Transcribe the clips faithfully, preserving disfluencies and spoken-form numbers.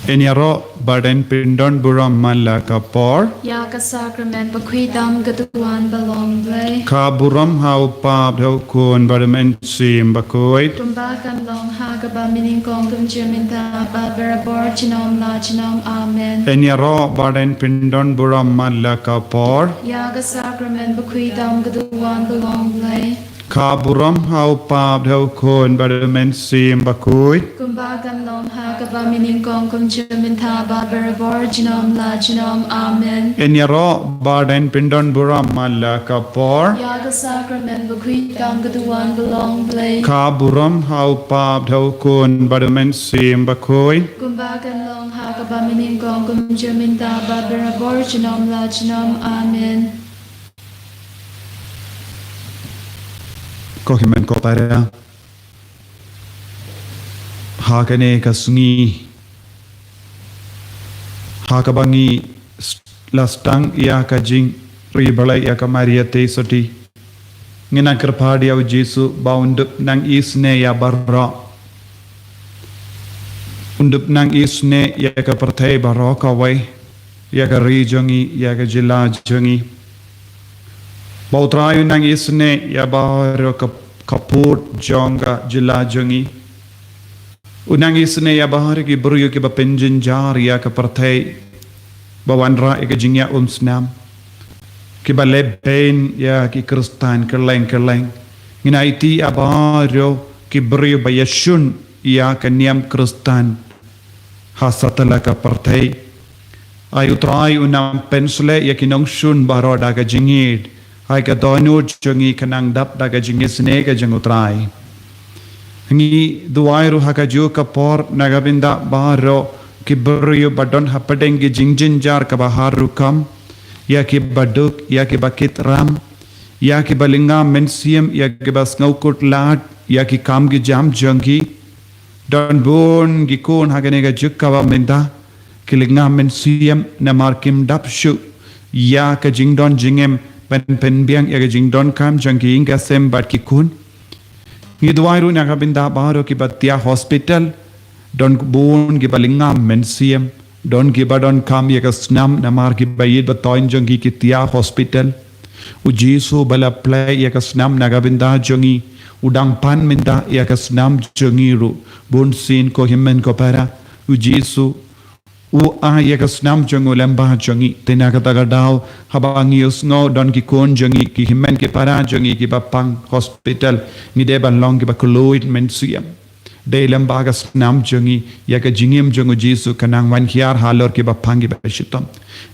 Yn ïaroh bad yn pyndon burom man la ka por. Ïa ka sakramen bakhuid tam ka duwan ba long Blei. Ka burom ha u Kpa bad ha u Khun bad u Mynsiem Bakhuid. Kumba kan long ha kaba mynnyngkong kumjuh mynta bad barabor junom la junom. Amen. Yn ïaroh bad yn pyndon burom man la ka por. Ïa ka sakramen bakhuid tam ka duwan ba long Blei. Ka burom ha u Kpa bad ha u Khun bad ha u Mynsiem Bakhuid. Kumba kan long ha kaba mynnyngkong kumjuh mynta bad barabor junom la junom. Amen. Yn ïaroh bad yn pyndon burom man la ka por. Ïa ka sakramen bakhuid tam ka duwan ba long Blei. Ka burom ha u Kpa bad ha u Khun bad ha u Mynsiem Bakhuid. Kumba kan long ha kaba mynnyngkong kumjuh mynta bad barabor junom la junom. Amen. Ko hynmen ko para, ha kane ka sngi, ha kaba ngi s-, la sdang ïa ka jingri bala ïa ka Maria Theisotti, ngin nang kyrpad ïa u Jisu ba un dup nang isynei ïa baroh. Un dup nang isynei ïa ka pyrthei baroh kawei, ïa ka ri jong ngi, ïa ka jylla jong ngi. Ba u Trai un nang isynei ïa baroh ka, ka pud jong ka jylla jong ngi. Un nang isynei ïa baroh ki briew kiba pynjynjar ïa ka pyrthei, ba wanrah ïa ka jingïaid umsnam, kiba leh beiñ ïa ki Khristan kylleng kylleng. Ngin aiti ïa baroh ki briew ba ïashun ïa ka niam Khristan ha satlak ka pyrthei. Ai u Trai un nang pynshlei ïa ki nongshun baroh da ka jingïeid. Ai ka dohnud jong ngi kan nang dap da ka jingisynei ka jong u Trai. Ngi duwai ruh ha kajuh ka por na ka bynta baroh ki briew ba don hapdeng ki jingjynjar kaba har rukom, ïa kiba duk, ïa kiba kit ram, ïa kiba lyngkha mynsiem, ïa kiba sngew kut lad ïa ki kam ki jam jong ki. Don bun ki khun ha kane ka juk kaba mynta ki lyngkha mynsiem namar kim dap shuh ïa ka jingdon jingem ban pynbiang ïa ka jingdonkam jong ki ïing ka sem bad ki khun. Ngi duwai ruh na ka bynta baroh kiba thiah hospital, don bun kiba lyngkha mynsiem, don kiba donkam ïa ka snam namar kiba ïeit ba thoiñ jong ki ki thiah hospital. U Jisu ba la pynlait ïa ka snam na ka bynta jong ngi, u dang pan mynta ïa ka snam jong ngi ruh. Bunsien ko hynmen ko para, u Jisu u ai ïa ka snam jong u lyngba jong ngi. Te na kata ka daw, haba ngi ïohsngew don ki khun jong ngi, ki hynmen ki para jong ngi kiba pang hospital, ngi dei ban long kiba kylluid mynsiem. Dei lyngba ka snam jong ngi ïa ka jingim jong u Jisu kan nang wan hiar halor kiba pang kiba shitom.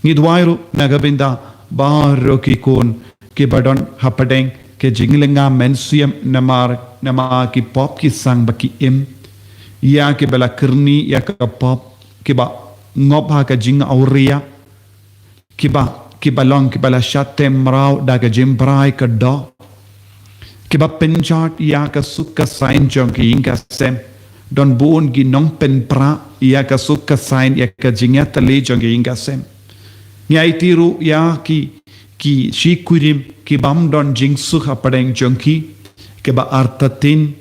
Ngi duwai ruh na ka bynta baroh ki khun kiba don hapdeng ka jinglyngkha mynsiem namar, namar ki pop ki sang ba ki im. Ïa kiba la kyrni ïa ka pop, kiba ngop ha ka jingawria, kiba, kiba long kiba la shah tei mraw da ka jingbrai ka doh, kiba pynjot ïa ka suk ka saiñ jong ki ïing ka sem. Don bun ki nongpynpra ïa ka suk ka saiñ, ïa ka jingïatylli jong ki ïing ka sem. Ngi aiti ruh ïa ki, ki shi kurim kibym don jingsuk hapdeng jong ki, kiba artatien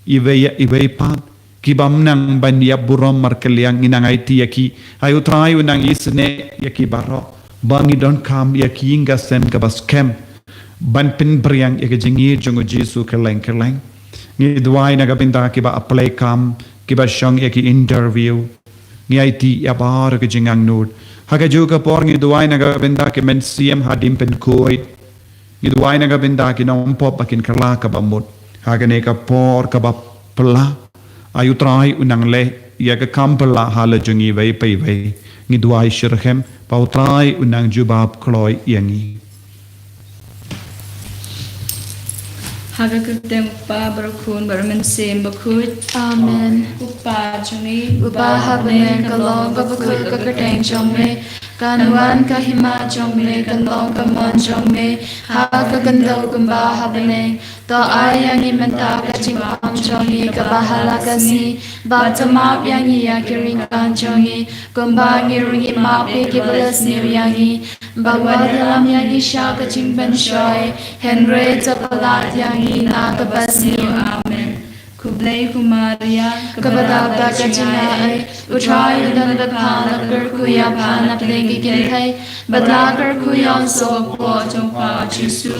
iwei ïa iwei pat, kibym nang ban ïap burom markylliang. Ngi nang aiti ïa ki. Ai u Trai un nang isynei ïa ki baroh, ba ngi donkam ïa ka ïing ka sem kaba skhem ban pynphriang ïa ka jingïeid jong u Jisu kylleng kylleng. Ngi duwai na ka bynta kiba apply kam, kiba shong ïa ki interview. Ngi aiti ïa baroh ki jingangnud. Ha kajuh ka por ngi duwai na ka bynta ki mynsiem ha Diengpynkhuid. Ngi duwai na ka bynta ki nongpop ba kin kylla kaba mut ha kane ka por kaba phylla. Ai u Trai un nang leh ïa ka kam phylla ha la jong ngi iwei pa iwei. Ngi duwai shitrhem ba u Trai un nang jubab kloi ïa ngi. Ha ka kyrteng u Kpa bad u Khun bad u Mynsiem Bakhuid. Amen. U Kpa jong ngi uba ha bneng, ka long kaba khuid ka kyrteng jong me. Kan wan ka hima jong me, kan long ka mon jong me ha ka khyndew kumba ha bneng. To ai ïa ngi mynta ka jingbam jong ngi kaba ha la ka sngi. Bad to map ïa ngi ïa ki ryngkat jong ngi, kumba ngi ruh ngi map ïa kiba la sniew ïa ngi. Bad wat ïalam ïa ngi sha ka jingpynshoi, hynrei to palat ïa ngi na kaba sniew. Amen. Ko Blei ko Maria, kaba dap da ka jingaiei, U Trai u don bad pha, la kyrkhu ïa pha napdeng ki kynthei, bad la kyrkhu ïa u sawkpoh jong pha, u Jisu.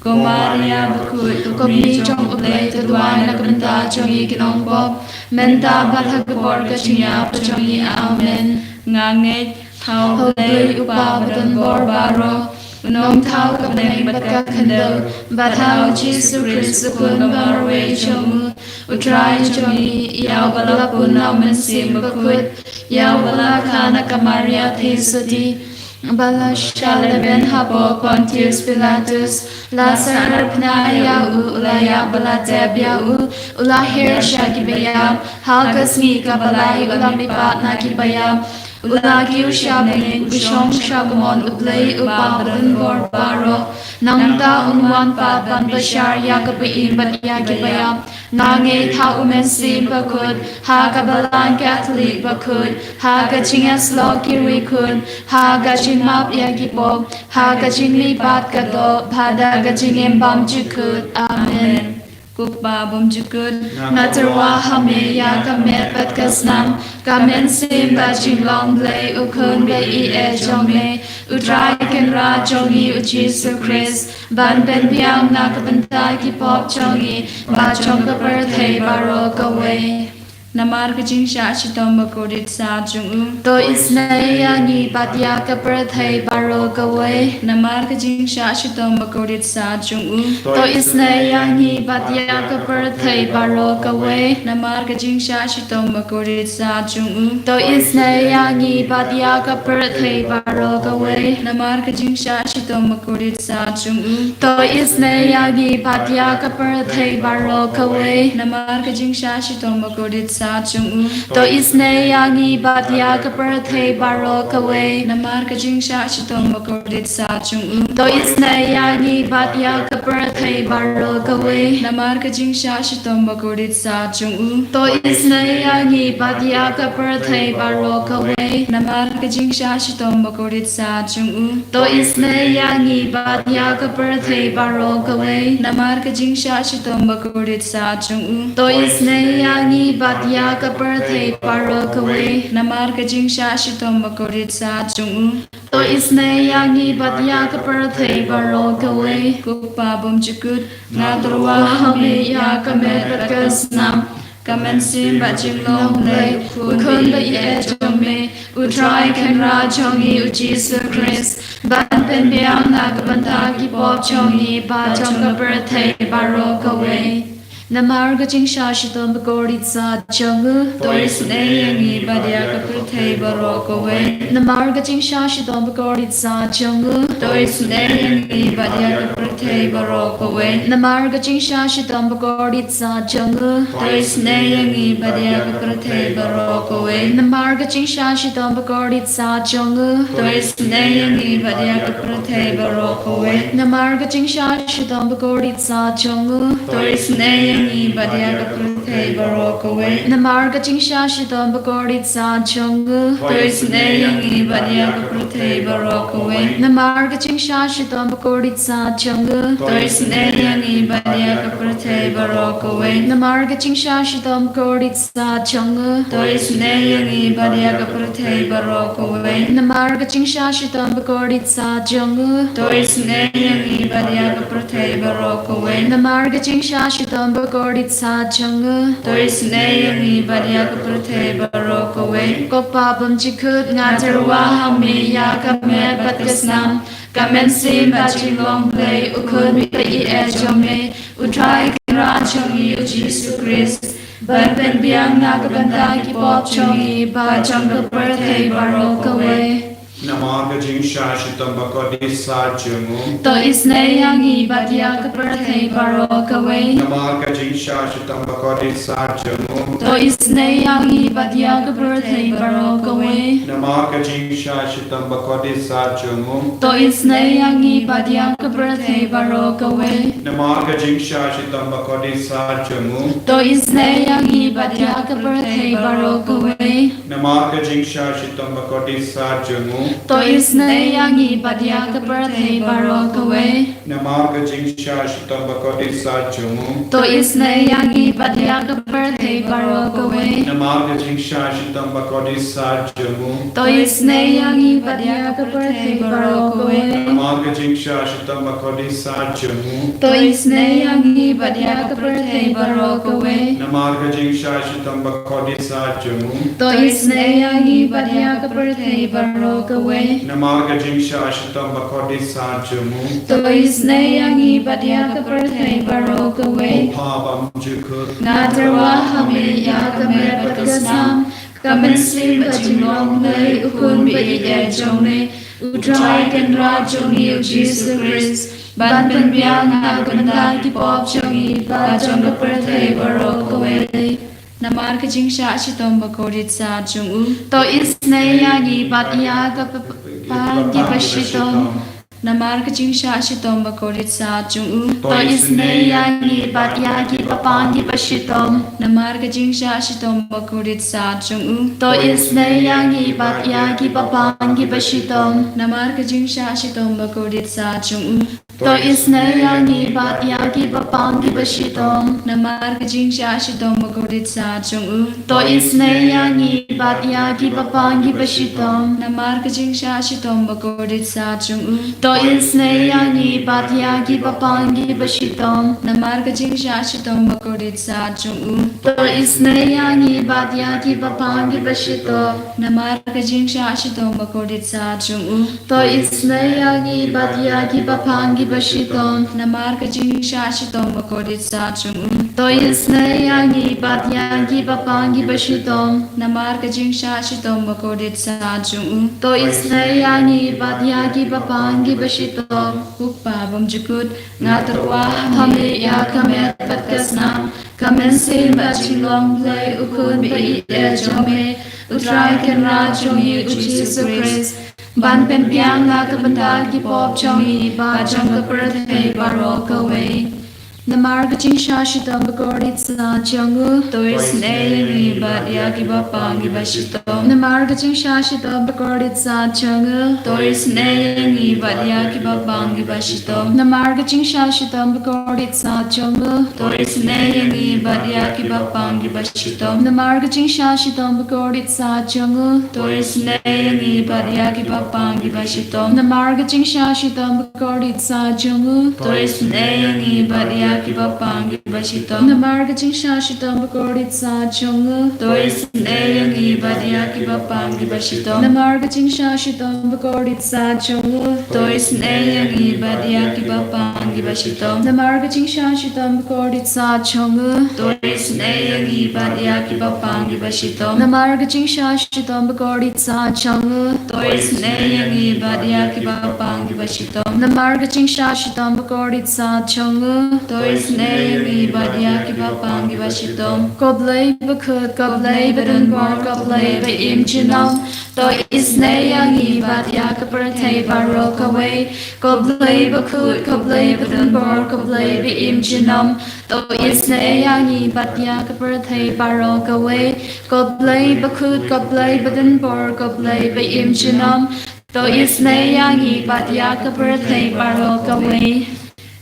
Ko Maria bakhuid, ko Kmie jong U Blei, to duwai na ka bynta jong ngi ki nongpop, mynta bad ha ka por ka jingïap jong ngi. Amen. Nga ngeit ha U Blei U Kpa badonbor baroh, U Nongthaw ka bneng bad ka khyndew, bad ha U Jisu Khrist U Khun ba marwei jong U, U Trai jong ngi, ïa uba la pun na U Mynsiem Bakhuid, ïa uba la kha na ka Maria Theisotti, ba la shah lehbeiñ hapoh Pontius Pilatus, la sah rphna ïa U, la ïap bad la tep ïa U, U la hiar sha kiba ïap, ha ka sngi kaba lai U la mihpat na kiba ïap, U la kiew sha bneng, U shong sha kamon U Blei U Kpa badonbor baroh. Nangta Un wan pat ban bishar ïa kiba im bad ïa kiba ïap. Nga ngeit ha U Mynsiem Bakhuid, ha ka Balang Katholik bakhuid, ha ka jingïasyllok ki riewkhuid, ha ka jingmap ïa ki pop, ha ka jingmihpat ka doh, bad ha ka jingim bymjukut. Amen. Ko Kpa bymjukut, nga tyrwa ha Me ïa ka met bad ka snam, ka mynsiem bad jinglong Blei U Khun ba ïeit jong Me, U Trai Kynrad jong ngi U Jisu Khrist, ban pynbiang na ka bynta ki pop jong ngi bad jong ka pyrthei baroh kawei. Namar ka jingshah shitom bakordit sat jong U, to isynei ïa ngi bad ïa ka pyrthei baroh kawei. Namar ka jingshah shitom bakordit sat jong U, to isynei ïa ngi bad ïa ka pyrthei baroh kawei. Namar ka jingshah shitom bakordit sat jong U, to isynei ïa ngi bad ïa ka pyrthei baroh kawei. Namar ka jingshah shitom bakordit sat jong U, to isynei ïa ngi bad ïa ka pyrthei baroh kawei. Namar ka jingshah shitom bakordit sat jong U, to isynei ïa ngi bad ïa ka pyrthei baroh kawei. Namar ka jingshah shitom bakordit sat jong U, to isynei ïa ngi bad ïa ka pyrthei baroh kawei. Namar ka jingshah shitom bakordit sat jong U, to isynei ïa ngi bad ïa ka pyrthei baroh kawei. Namar ka jingshah shitom bakordit sat jong U, to isynei ïa ngi bad ïa ka pyrthei baroh kawei. Namar ka jingshah shitom bakordit sat jong U, to isynei ïa ngi bad ïa ka pyrthei baroh kawei. Namar ka jingshah shitom bakordit sat jong U, to isynei ïa ngi bad ïa ka pyrthei baroh kawei. Ko Kpa bymjukut, nga tyrwa ha Me ïa ka met bad ka snam, ka mynsiem bad jinglong Blei U Khun ba ïeit jong Me, U Trai Kynrad jong ngi U Jisu Khrist, ban pynbiang na ka bynta ki pop jong ngi bad jong ka pyrthei baroh kawei. Namar ka jingshah shitom bakordit sat jong U, to isynei ïa ngi bad ïa ka pyrthei baroh kawei. Namar ka jingshah shitom bakordit sat jong U, to isynei ïa ngi bad ïa ka pyrthei baroh kawei. Namar ka jingshah shitom bakordit sat jong U, to isynei ïa ngi bad ïa ka pyrthei baroh kawei. Namar ka jingshah shitom bakordit sat jong U, to isynei ïa ngi bad ïa ka pyrthei baroh kawei. Namar ka jingshah shitom bakordit sat jong U, to isynei ïa ngi bad ïa ka pyrthei baroh kawei. Namar ka jingshah shitom bakordit sat jong U, to isynei ïa ngi bad ïa ka pyrthei baroh kawei. Namar ka jingshah shitom bakordit sat jong U, to isynei ïa ngi bad ïa ka pyrthei baroh kawei. Namar ka jingshah shitom bakordit sat jong U, to isynei ïa ngi bad ïa ka pyrthei baroh kawei. Namar ka jingshah shitom bakordit sat jong U, to isynei ïa ngi bad ïa ka pyrthei baroh kawei. Namar ka jingshah shitom bakordit sat jong U, to isynei ïa ngi bad ïa ka pyrthei baroh kawei. Ko Kpa bymjukut, nga tyrwa ha Me ïa ka met bad ka snam, ka mynsiem bad jinglong Blei U Khun ba ïeit jong Me, U Trai Kynrad jong ngi U Jisu Khrist, ban pynbiang na ka bynta ki pop jong ngi bad jong ka pyrthei baroh kawei. Namar ka jingshah shitom bakordit sat jong U, to isynei ïa ngi bad ïa ka pyrthei baroh kawei. Namar ka jingshah shitom bakordit sat jong U, to isynei ïa ngi bad ïa ka pyrthei baroh kawei. Namar ka jingshah shitom bakordit sat jong U, to isynei ïa ngi bad ïa ka pyrthei baroh kawei. Namar ka jingshah shitom bakordit sat jong U, to isynei ïa ngi bad ïa ka pyrthei baroh kawei. Namar ka jingshah shitom bakordit sat jong U, To isynei ïa ngi bad ïa ka pyrthei baroh kawei. Namar ka jingshah shitom bakordit sat jong u. To isynei ïa ngi bad ïa ka pyrthei baroh kawei. Namar ka jingshah shitom bakordit sat jong u. To isynei ïa ngi bad ïa ka pyrthei baroh kawei. Namar ka jingshah shitom bakordit sat jong u. To isynei ïa ngi bad ïa ka pyrthei baroh kawei. Namar ka jingshah shitom bakordit sat jong u. To isynei ïa ngi bad ïa ka pyrthei baroh kawei. Namar ka jingshah shitom bakordit sat jong u. To isynei ïa ngi bad ïa ka pyrthei baroh kawei. Ko Pa bymjukut. Nga tyrwa ha me ïa ka met bad ka snam, ka mynsiem bad jinglong Blei, u Khun ba ïeit jong me, U Trai Kynrad jong ngi U Jisu Khrist, ban pynbiang na ka bynta ki pop jong ngi bad jong ka pyrthei baroh kawei. Namar ka jingshah shitom bakordit sat jong u. To isynei ïa ngi bad ïa ka pa-, pang ki ba shitom. Namar ka jingshah shitom bakordit sat jong u. To isynei ïa ngi bad ïa ki ba pang ki ba shitom. Namar ka jingshah shitom bakordit sat jong u. To isynei ïa ngi bad ïa ki ba pang ki ba shitom. Namar ka jingshah shitom bakordit sat jong u. To isynei ïa ngi bad ïa ki ba pang ki ba shitom. Namar ka jingshah shitom bakordit sat jong u. To isynei ïa ngi bad ïa ki ba pang ki ba shitom. Namar ka jingshah shitom bakordit sat jong u. To isynei ïa ngi bad ïa ki ba pang ki ba shitom. Namar ka jingshah shitom bakordit sat jong u. To isynei ïa ngi bad ïa ki ba pang ki ba shitom. Namar ka jingshah shitom bakordit sat jong u. To isynei ïa ngi bad ïa ki ba pang ki ba shitom. Namar ka jingshah shitom bakordit sat jong u. To isynei ïa ngi bad ïa ki ba pang ki ba shitom. Namar ka jingshah shitom bakordit sat jong u. To isynei ïa ngi bad ïa ki ba pang ki ba shitom. Ko Pa bymjukut, nga tyrwa ha me ïa ka met bad ka snam, ka mynsiem bad jinglong Blei, u Khun ba ïeit jong me, U Trai Kynrad jong ngi U Jisu Khrist, ban pynbiang na ka bynta ki pop jong ngi bad jong ka pyrthei baroh kawei. Namar ka jingshah shitom bakordit sat jong u. To isynei ïa ngi bad ïa ki ba pang ki ba shitom. Namar ka jingshah shitom bakordit sat jong u. To isynei ïa ngi bad ïa ki ba pang ki ba shitom. Namar ka jingshah shitom bakordit sat jong u. To isynei ïa ngi bad ïa ki ba pang ki ba shitom. Namar ka jingshah shitom bakordit sat jong u. To isynei ïa ngi bad ïa ki ba pang ki ba shitom. Namar ka jingshah shitom bakordit sat jong u. To isynei ïa ngi bad ïa ki ba pang ki ba shitom. Namar ka jingshah shitom bakordit sat jong u. To isynei ïa ngi bad ïa ki ba pang ki ba shitom. Namar ka jingshah shitom bakordit sat jong u. To isynei ïa ngi bad ïa ki ba pang ki ba shitom. Namar ka jingshah shitom bakordit sat jong u. To isynei ïa ngi bad ïa ki ba pang ki ba shitom. Namar ka jingshah shitom bakordit sat jong u. To isynei ïa ngi bad ïa ki ba pang ki ba shitom. Namar ka jingshah shitom bakordit sat jong u. To isynei ïa ngi bad ïa ki ba pang ki ba shitom. Ko Blei bakhuid, ko Blei badonbor, ko Blei ba im junom. To isynei ïa ngi bad ïa ka pyrthei baroh kawei. Ko Blei bakhuid, ko Blei badonbor, ko Blei ba im junom. To isynei ïa ngi bad ïa ka pyrthei baroh kawei. Ko Blei bakhuid, ko Blei badonbor, ko Blei ba im junom. To isynei ïa ngi bad ïa ka pyrthei baroh kawei.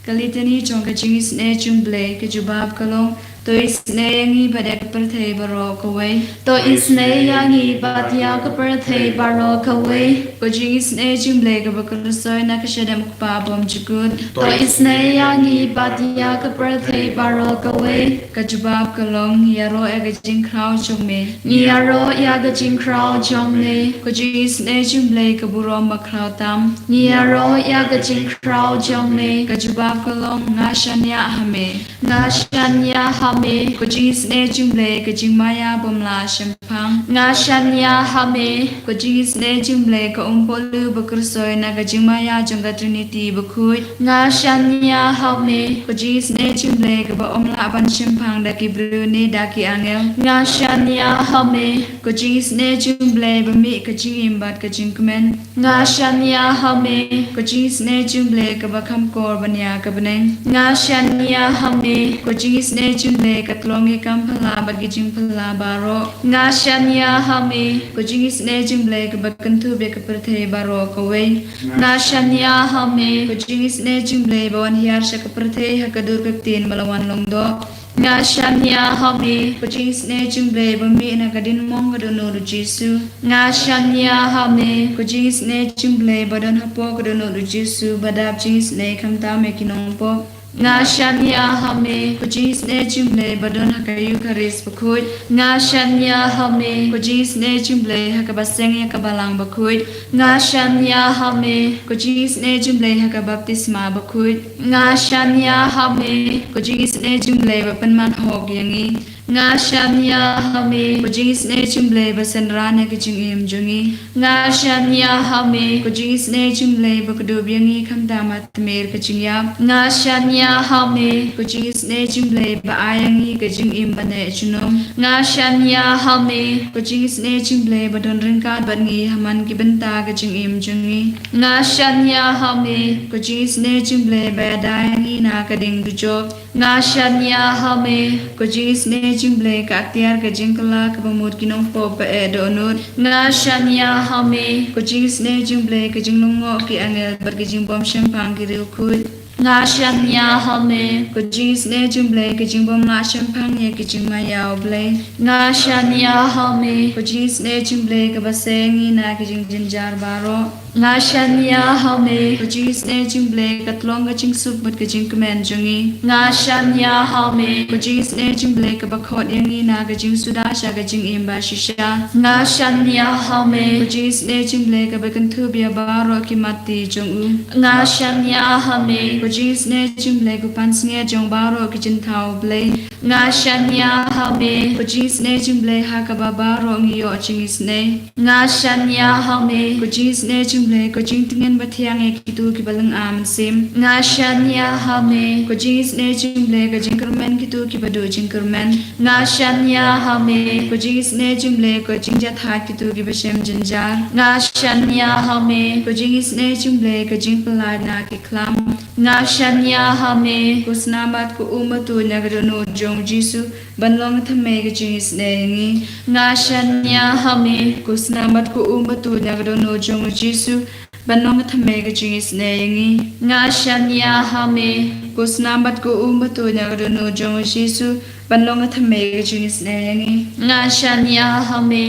Ka litany jong ka jingisynei jong Blei, ka jubab ka long: To isynei ïa ngi bad ïa ka pyrthei baroh kawei. To isynei ïa ngi bad ïa ka pyrthei baroh kawei. Ka jingisynei jong Blei kaba kyrshoi na ka shadem U Kpa bymjukut. To isynei ïa ngi bad ïa ka pyrthei baroh kawei. Ka jubab ka long: Ïaroh ïa ka jingkhraw jong me. Ngi ïaroh ïa ka jingkhraw jong me. Ka jingisynei jong Blei ka burom bakhraw tam. Ngi ïaroh ïa ka jingkhraw jong me. Ka jubab ka long: Nga shaniah ha me. Nga shaniah ha me. Ka jingisynei jong Blei ka jingmaïa bym lah shemphang. Nga shaniah ha me. Ka jingisynei jong Blei ka umpohliew ba kyrshoi na ka jingmaïa jong ka Trinity bakhuid. Nga shaniah ha me. Ka jingisynei jong Blei kaba ym lah ban shemphang da ki riewni da ki angel. Nga shaniah ha me, ko jingisynei jong U Blei ba mih ka jingim bad ka jingkmen. Nga shaniah ha me, ko jingisynei jong U Blei kaba kham kor ban ïa ka bneng. Nga shaniah ha me, ko jingisynei jong U Blei ka tlong ïa ki kam phylla bad ki jingphylla baroh. Nga shaniah ha me, ko jingisynei jong U Blei kaba kynthup ïa ka pyrthei baroh kawei. Nga shaniah ha me, ko jingisynei jong U Blei ba wan hiar sha ka pyrthei ha ka dur ka ktien ba la wan long doh. Nga shaniah ha me, ko jingisynei jong U Blei ba mih na ka diengmong ka dohnud U Jisu. Nga shaniah ha me, ko jingisynei jong U Blei ba don hapoh ka dohnud U Jisu, ba dap jingisynei khamtam ïa ki nongpop. Nga shaniah ha me, ko jingisynei jong U Blei ba don ha ka Eukharist bakhuid. Nga shaniah ha me, ko jingisynei jong U Blei ha kaba seng ïa ka balang bakhuid. Nga shaniah ha me, ko jingisynei jong U Blei ha ka baptisma bakhuid. Nga shaniah ha me, ko jingisynei jong U Blei ba pynman hok ïa ngi. Nga shaniah ha me, ko jingisynei jong U Blei ba synran ïa ka jingim jong ngi. Nga shaniah ha me, ko jingisynei jong U Blei ba kdup ïa ngi khamtam ha tmier ka jingïap. Nga shaniah ha me, ko jingisynei jong U Blei ba ai ïa ngi ka jingim ba neh junom. Nga shaniah ha me, ko jingisynei jong U Blei ba don ryngkat bad ngi ha man ki bynta ka jingim jong ngi. Nga shaniah ha me, ko jingisynei jong U Blei ba ïada ïa ngi na ka ding dujok. Nga shaniah ha me, ko jingisynei jong U Blei ka atiar ka jingkylla kaba mut ki nongpop ba eh dohnud. Nga shaniah ha me, ko jingisynei jong U Blei ka jinglyngngoh ki angel bad ka jingbym shemphang ki riewkhuid. Nga shaniah ha me, ko jingisynei jong U Blei ka jingbym lah shemphang ïa ki jingmaïa U Blei. Nga shaniah ha me, ko jingisynei jong U Blei kaba seng ïa ngi na ki jingjynjar baroh. Nga shaniah ha me, ko jingisynei jong U Blei ka tlong ka jingsuk bad ka jingkmen jong ngi. Nga shaniah ha me, ko jingisynei jong U Blei kaba khot ïa ngi na ka jingsuda sha ka jingim ba shisha. Nga shaniah ha me, ko jingisynei jong U Blei kaba kynthup ïa baroh ki matti jong u. Nga shaniah ha me, ko jingisynei jong U Blei ko pansngiat jong baroh ki jingthaw Blei. Nga shaniah ha me, ko jingisynei jong U Blei ha kaba baroh ngi ïoh jingisynei. Nga shaniah ha me, ko jingisynei jong U Blei ko jingtngen ba thiang ïa kito kiba lynga mynsiem. Nga shaniah ha me, ko jingisynei jong U Blei ko jingkyrmen kito kiba duh jingkyrmen. Nga shaniah ha me, ko jingisynei jong U Blei ko jingjahthait kito kiba shem jynjar. Nga shaniah ha me, ko jingisynei jong U Blei ko jingpyllait na ki khlam. Nga shaniah ha me, ko snam bad ko um batuid na ka dohnud jong U Jisu ban long ka thymmei ka jingisynei ïa ngi. Nga shaniah ha me, ko snam bad ko um batuid na ka dohnud jong U Jisu ban long ka thymmei ka jingisynei ïa ngi. Nga shaniah ha me, ko snam bad ko um batuid na ka dohnud jong U Jisu ban long ka thymmei ka jingisynei ïa ngi. Nga shaniah ha me.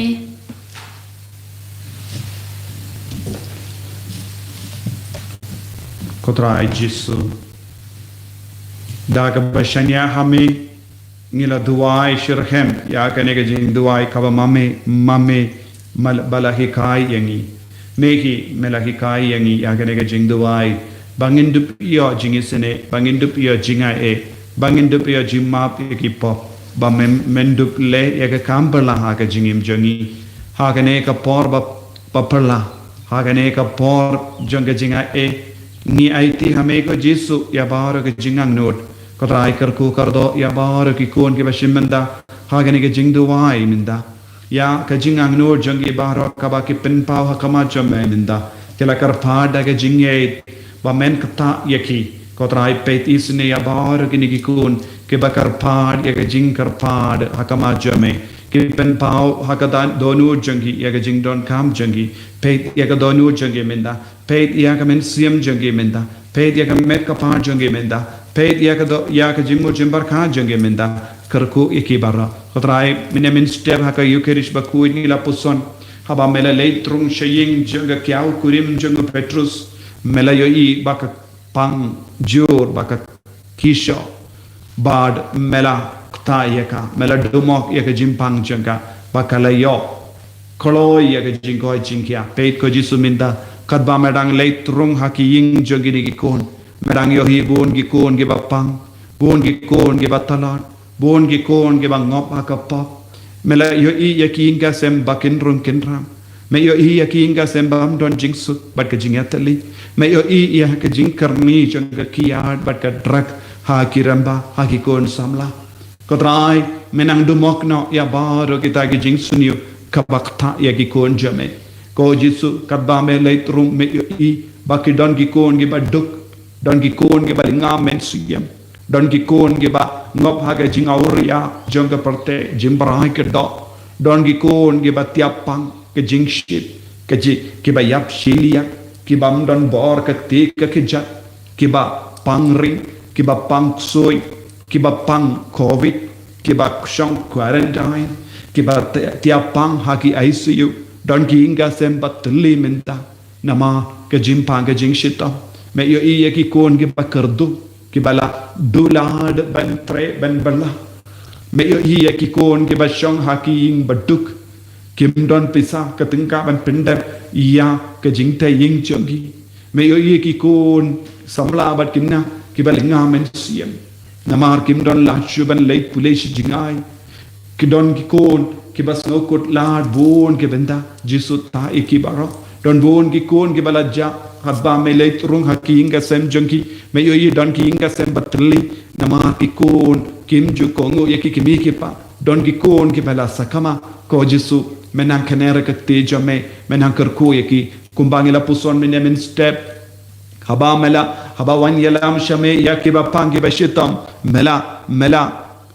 Ko Trai Jisu, da kaba shaniah ha me ngi la duwai shitrhem ïa kane ka jingduwai kaba ma me, ma me, ma la, ba la hikai ïa ngi. Me hi me la hikai ïa ngi ïa kane ka jingduwai ba ngin dup ïoh jingisynei, ba ngin dup ïoh jingaiei, ba ngin dup ïoh jingmap ïa ki pop, ba men, men dup leh ïa ka kam phylla ha ka jingim jong ngi. Ha kane ka por ba, ba phylla, ha kane ka por jong ka jingaiei, ngi aiti ha me ko Jisu ïa baroh ka jingangnud. Ko Trai kyrkhu kyrdoh ïa baroh ki khun kiba shim bynta ha kane ka jingduwai mynta. Ïa ka jingangnud jong ki baroh kaba ki pynpaw ha khmat jong me mynta. Ki la kyrpad da ka jingngeit ba men ktah ïa ki. Ko Trai peit isynei ïa baroh kine ki khun kiba kyrpad ïa ka jingkyrpad ha khmat jong me. Ki pynpaw ha ka dohnud jong ki ïa ka jingdonkam jong ki. Peit ïa ka dohnud jong ki mynta. Peit ïa ka mynsiem jong ki mynta. Peit ïa ka met ka phad jong ki mynta. Peit ïa ka doh, ïa ka jingmut jingpyrkhat jong ki mynta. Kyrkhu ïa ki baroh. Ko Trai mynne mynstep ha ka Eukharist bakhuid ngi la puson. Haba me la leit rung sha ïing jong ka kiaw kurim jong u Petrus. Me la ïohi ba ka pang jur ba ka ki shoh. Bad me la ktah ïa ka, me la dumok ïa ka jingpang jong ka, ba ka la ïoh kloi ïa ka jingkoit jingkhiah. Peit ko Jisu mynta, katba me dang leit rung ha ki ïing jong kine ki khun, me dang ïohi bun ki khun kiba pang, bun ki khun kiba tlot, bun ki khun kiba ngop ha ka pop. Me la ïohi ïa ki ïing ka sem ba kin rung kin ram. Me ïohi ïa ki ïing ka sem bym don jingsuk bad ka jingïatylli. Me ïohi ïa ka jingkyrni jong ka kiad bad ka drug ha ki rangbah, ha ki khun samla. Ko Trai, me nang dumok noh ïa baroh kita ki jingsniew kaba ktah ïa ki khun jong me. Ko Jisu, katba me leit rung me ïohi ba ki don ki khun kiba duk, don ki khun kiba lynga mynsiem, don ki khun kiba ngop ha ka jingawria jong ka pyrthei, jingbrai ka doh, don ki khun kiba tiap pang ka jingshit, ka ji, kiba ïap shiliang, kiba ym don bor ka ti ka kjat, kiba pang ring, kiba pang ksuid, kiba pang covid, kiba shong quarantine, kiba ti-, tiap pang ha ki I C U, don ki ïing ka sem ba tylli mynta namar ka jingpang ka jingshitom. Me ïohi ïa ki khun kiba kyrduh, kiba la duh lad ban treh ban bylla. Me ïohi ïa ki khun kiba shong ha ki ïing ba duk, kim don pisa ka tyngka ban pyndep ïa ka jingtei ïing jong ki. Me ïohi ïa ki khun samla bad khynnah kiba lynga mynsiem, namar kim don lad shuh ban leit pule sha jngai. Ki don ki khun kiba sngewkut lad bun ki bynta. Jisu, ktah ïa ki baroh. Don bun ki khun kiba la jah katba me leit rung ha ki ïing ka sem jong ki. Me ïohi don ki ïing ka sem ba tylli namar ki khun kim ju kohnguh ïa ki kmie ki kpa. Don ki khun kiba la sakma. Ko Jisu, me nang kner ka kti jong me, me nang kyrkhu ïa ki. Kumba ngi la puson mynne mynstep, haba me la, haba wan ïalam sha me ïa kiba pang kiba shitom, me la, me la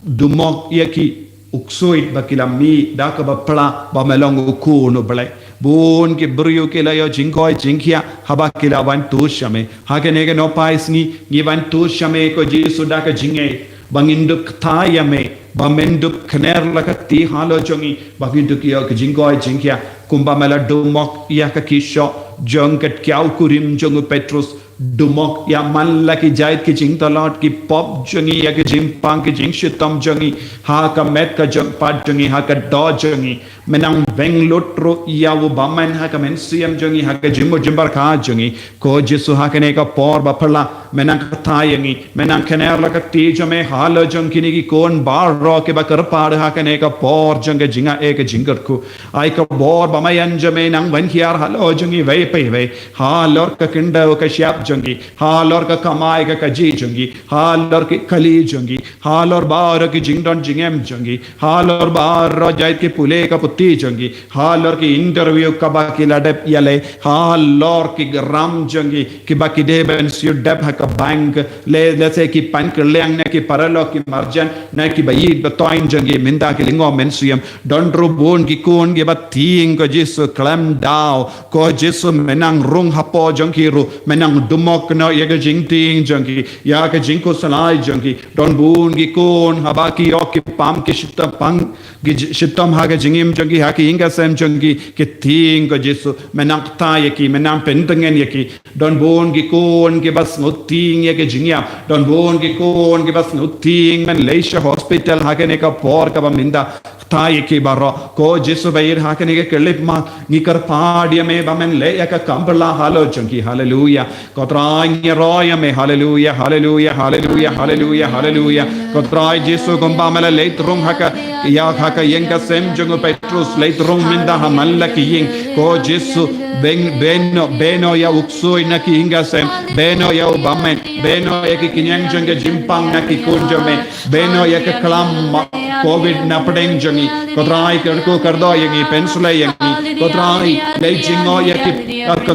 dumok ïa ki u ksuid ba ki la mih da kaba pla ba me long u Khun u Blei. Bun ki briew ki la ïoh jingkoit jingkhiah haba ki la wan tur sha me. Ha kane ka nohphai sngi ngi wan tur sha me, ko Jisu, da ka jingngeit ba ngin dup ktah ïa me, ba men dup kner la ka kti halor jong ngi, ba ngin dup ïoh ka jingkoit jingkhiah. Kumba me la dumok ïa ka khyrshoh jong ka tkiaw kurim jong u Petrus, dumok ïa man la ki jait ki jingtlot, ki pop jong ngi, ïa ki jingpang ki jingshitom jong ngi ha ka met ka jong pat jong ngi, ha ka doh jong ngi. Me nang beng lut ruh ïa u bymman ha ka mynsiem jong ngi, ha ka jingmut jingpyrkhat jong ngi. Ko Jisu, ha kane ka por ba phylla, me nang ktah ïa ngi, me nang kner la ka kti jong me halor jong kine ki khun baroh kiba kyrpad ha kane ka por jong ka jingaiei ka jingkyrkhu. Ai ka bor ba ma ïan jong me nang ban hiar halor jong ngi iwei pa iwei, halor ka khyndew ka shyiap jong ngi, halor ka kamai ka kajih jong ngi, halor ki kali jong ngi, halor baroh ki jingdon jingem jong ngi, halor baroh jait ki pule ka puthi jong ngi, halor ki interview kaba ki la dep ïaleh, halor ki gram jong ngi kiba ki dei ban siew dep ha ka bank, lehse ki pan kylliang ne ki paralok ki marjan ne kiba ïeit ba thoiñ jong ngi mynta ki lyngngoh mynsiem. Don ruh bun ki khun kiba tieng, ko Jisu, khlem daw. Ko Jisu, me nang rung hapoh jong ki ruh, me nang dumok noh ïa ka jingtieng jong ki, ïa ka jingkhuslai jong ki. Don bun ki khun haba ki ïoh ki pang ki shitom, pang ki ji-, shitom ha ka jingim jong ki, ha ki ïing ka sem jong ki, ki tieng, ko Jisu, me nang ktah ïa ki, me nang pyntngen ïa ki. Don bun ki khun kiba sngewtieng ïa ka jingïap, don bun ki khun kiba sngewtieng ban leit sha hospital ha kane ka por kaba mynta. Ktah ïa ki baroh, ko Jisu, ba ïeit ha kane ka khyllipmat ngi kyrpad ïa me ba men leh ïa ka kam phylla halor jong ki. Haleluya. Ko Trai, ngi ïaroh ïa me. Haleluya, haleluya, haleluya, haleluya, haleluya. Ko Trai Jisu, kumba me la leit rung ha ka, ïa ha ka ïing ka sem jong u Petrus, leit rung mynta ha man la ki ïing. Ko Jisu, beng, beng noh, beng noh ïa u ksuid na ki ïing ka sem, beng noh ïa u bymman, beng noh ïa ki khñiang jong ka jingpang na ki khun jong me, beng noh ïa ka klam ma-, covid na pdeng jong ngi. Ko Trai, kyrkhu kyrdoh ïa ngi, pynsleh ïa ngi. Ko Trai, leit jngoh ïa ki, ka, ka,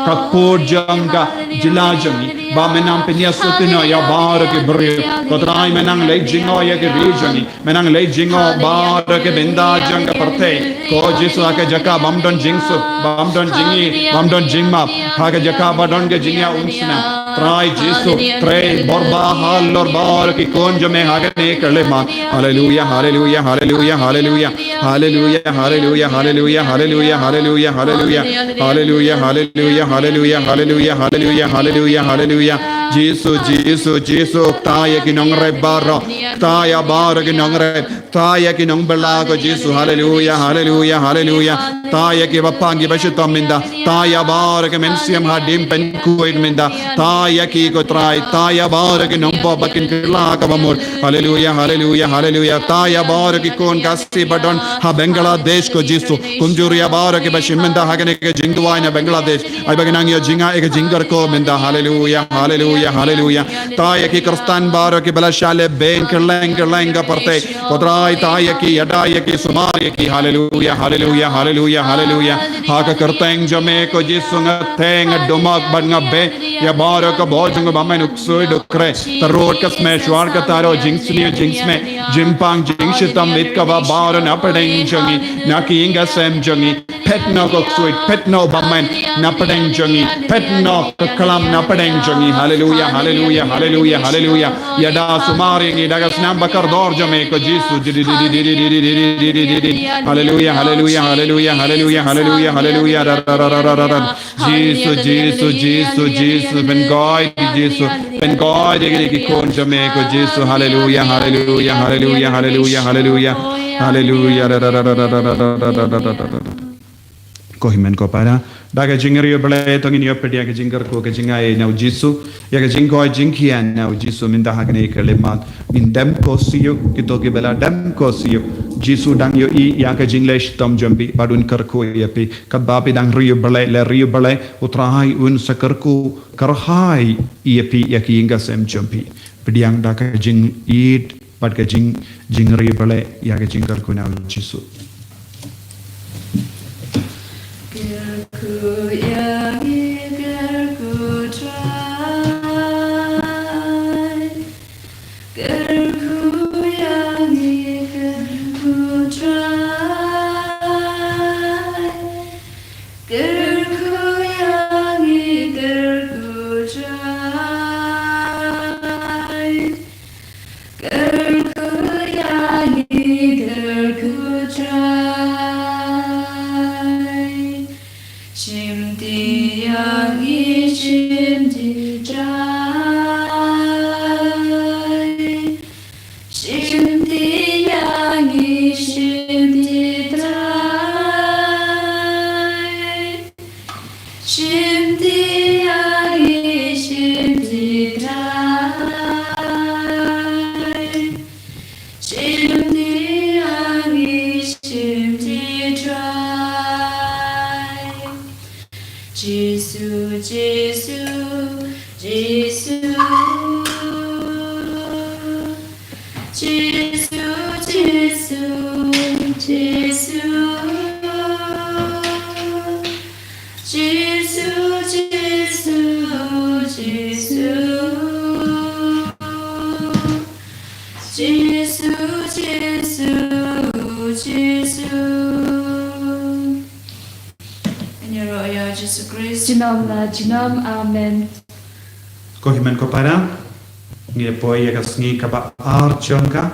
ka pud jong ka jylla jong ngi, ba me nang pynïasuk noh ïa baroh ki briew. Ko Trai, me nang leit jngoh ïa ki ri jong ngi, me nang leit jngoh baroh ki bynta jong ka pyrthei. Ko Jisu, ha ka jaka bym don jingsuk, bym don jingïeit, bym don jingmap, ha ka jaka ba don ka jingïaid umsnam, Trai Jisu, trei bor bha halor baroh ki khun jong me ha kane ka khyllipmat. Haleluya, haleluya, haleluya, haleluya. Haleluya, haleluya, haleluya, haleluya, haleluya, haleluya. Haleluya, haleluya, haleluya, haleluya, haleluya, haleluya, haleluya. Jisu, Jisu, Jisu, ktah ïa ki nongrep baroh, ktah ïa baroh ki nongrep, ktah ïa ki nongbylla, ko Jisu. Haleluya, haleluya, haleluya. Ktah ïa kiba pang kiba shitom mynta, ktah ïa baroh ki mynsiem haduh ban khuid mynta, ktah ïa ki, ko Trai, ktah ïa baroh ki nongpop ba kin kylla kaba mut. Haleluya, haleluya, haleluya. Ktah ïa baroh ki khun Khasi ba don ha Bangladesh, ko Jisu. Kumjuh ruh ïa baroh kiba shim bynta ha kane ka jingduwai na Bangladesh, ai ba kin nang ïoh jingaiei ka jingkyrkhu mynta. Haleluya, haleluya, haleluya. Ktah ïa ki Khristan baroh kiba la shah leh beiñ, kin kylleng kylleng ka pyrthei. Ko Trai, tai ïa ki, ïada ïa ki, sumar ïa ki. Haleluia, haleluia, haleluia, haleluia. Ha ka kyrteng jong me ko Jisu nga theh, nga dumak bad nga beh ïa baroh ka bor jong u bymman, u ksuid u khreh, tarot ka smeh, shuar ka taro, jingsniew jingsmeh, jingpang jingshitom, ïit kaba baroh na pdeng jong ngi, na ki ïing ki sem jong ngi. Phet noh ko ksuid, phet noh u bymman na pdeng jong ngi, phet noh ka klam na pdeng jong ngi. Haleluia, haleluia, haleluia, haleluia. Ïada sumar ïa ngi da ka snam ba kordor jong me ko Jisu. Haleluia, haleluia, haleluia, haleluia, haleluia, haleluia. Jisu, Jisu, Jisu, Jisu, pynkoit Jisu, pynkoit ïa kine ki khun jong me ko Jisu. Haleluia, haleluia, haleluia, haleluia, haleluia. Haleluia. Ko hynmen ko para, da ka jingriewblei to ngin ïoh pdiang ka jingkyrkhu ka jingai na u Jisu, ïa ka jingkoit jingkhiah na u Jisu mynta ha kane ka khyllipmat. Ngin dem ko siew, kito kiba la dem ko siew. Jisu dang ïohi ïa ka jingleh shitom jong phi bad un kyrkhu ïa phi. Katba phi dang riewblei, leh riewblei, u Trai un sa kyrkhu kyrhai ïa phi, ïa ki ïing ki sem jong phi. Pdiang da ka jingïeit bad ka jing, jingriewblei ïa ka jingkyrkhu na u Jisu. Kyrkhu ïa ngi, kyrkhu Trai. Kyrkhu ïa ngi, kyrkhu Trai. Kyrkhu ïa ngi, kyrkhu Trai. Kyrkhu ïa ngi, kyrkhu Trai. Shimti ïa ngi, shimti Trai. Shimti ïa ngi, shimti Trai. Shimti ïa ngi, shimti Trai. Shimti ïa ngi, shimti Trai. Jisu, Jisu, Jisu. Jisu, Jisu, Jisu. Jisu, Jisu, Jisu. Jisu, Jisu, Jisu. Ngin ïaroh ïa u Jisu Khrist. Junom la junom, amen. Ko hynmen ko para, ngi ïa poi ïa ka sngi kaba ar jong ka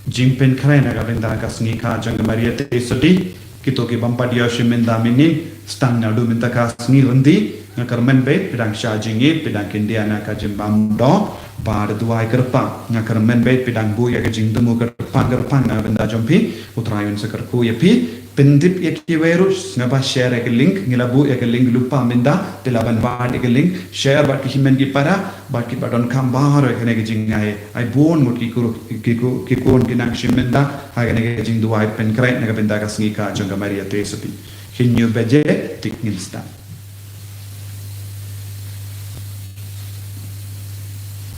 jingpynkhreh na ka bynta ka sngi kha jong ka Maria Theisotti. Kito ki bym pat ïoh shim mynta mynnin, sdang naduh mynta ka sngi ryndih, nga kyrmen beit phi dang shah jingïeit, phi dang kyndit na ka jingbam doh bad duwai kyrpang. Nga kyrmen beit phi dang buh ïa ka jingthmu kyrpang kyrpang na ka bynta jong phi, u Trai un sa kyrkhu ïa phi. Pyndep ïa kiwei ruh, sngewbha share ïa ka link, ngi la buh ïa ka link lypa mynta, te lah ban wad ïa ka link, share bad ki hynmen ki para, bad kiba donkam baroh ïa kane ka jingai. Ai bun ngut ki kur, ki kur, ki khun ki nang shim mynta ha kane ka jingduwai pynkhreh na ka bynta ka sngi kha jong ka Maria Theisotti. Hynñiew baje tik ngin sdang.